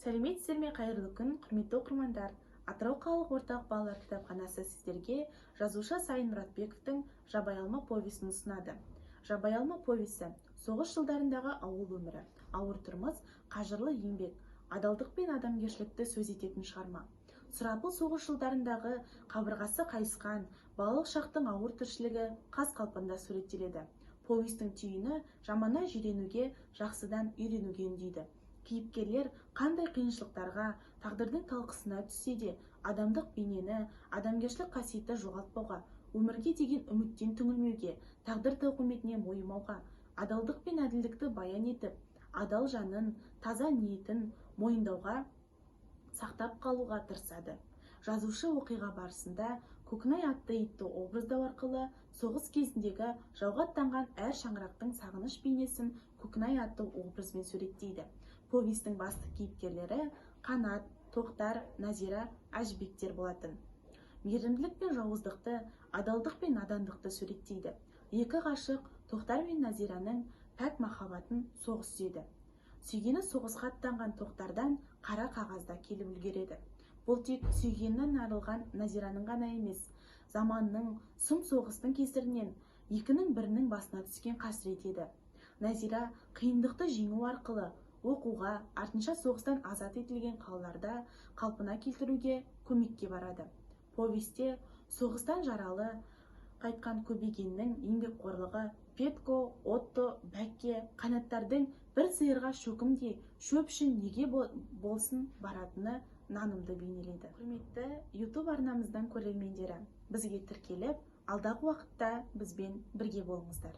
Сәлеметсіздер ме, қайырлы күн, құрметті оқырмандар! Атырау қалалық орталық балалар кітапханасы сіздерге жазушы Сайын Мұратбековтің «Жабайы алма» повесін ұсынады. «Жабайы алма» повесі соғыс жылдарындағы ауыл өмірі, ауыр тұрмыс, қажырлы еңбек, адалдық пен адамгершілікті сөз ететін шығарма. Сұрапыл соғыс жылдарындағы қабырғасы қайысқан балалық шақтың ауыр тіршілігі қаз қалпында суреттеледі. Повестің түйіні жаманнан жиренуге, жақсыдан үйренуге үндейді. Кейіпкерлер қандай қиыншылықтарға, тағдырдың талқысына түссе де, адамдық бейнені, адамгершілік қасиетті жоғалтпауға, өмірге деген үміттен түңілмеуге, тағдыр тауқыметіне мойымауға, адалдық пен әділдікті баян етіп, адал жанын, таза ниетін мойындауға, сақтап қалуға тырысады. Жазушы оқиға барысында Көкінай атты итті образдау арқылы соғыс кезіндегі жауға аттанған әр шаңырақтың сағыныш бейнесін Көкінай атты образбен суреттейді. Повестің басты кейіпкерлері Қанат, Тоқтар, Назира, Әжібектер болатын. Мейірімділік пен жауыздықты, адалдық пен надандықты суреттейді. Екі ғашық Тоқтар мен Назираның пәк махаббатын соғыс үзеді. Сүйгені соғысқа аттанған Тоқтардан қара қағазда келіп үлгереді. Бұл тек сүйгенінен айырылған Назираның ғана емес, заманның, сұм соғыстың кесірінен екінің бірінің басына түскен қасірет еді. Назира қиындықты жеңу арқылы оқуға, артынша соғыстан азат етілген қалаларда қалпына келтіруге көмекке барады. Повесте соғыстан жаралы қайтқан Көбегеннің еңбекқорлығы, Петко, Отто, Бәкке, Қанаттардың бір сиырға шөкімдей шөп үшін неге болсын баратыны нанымды бейнелейді. Құрметті YouTube арнамыздың көрермендері, бізге тіркеліп, алдағы уақытта бізбен бірге болыңыздар.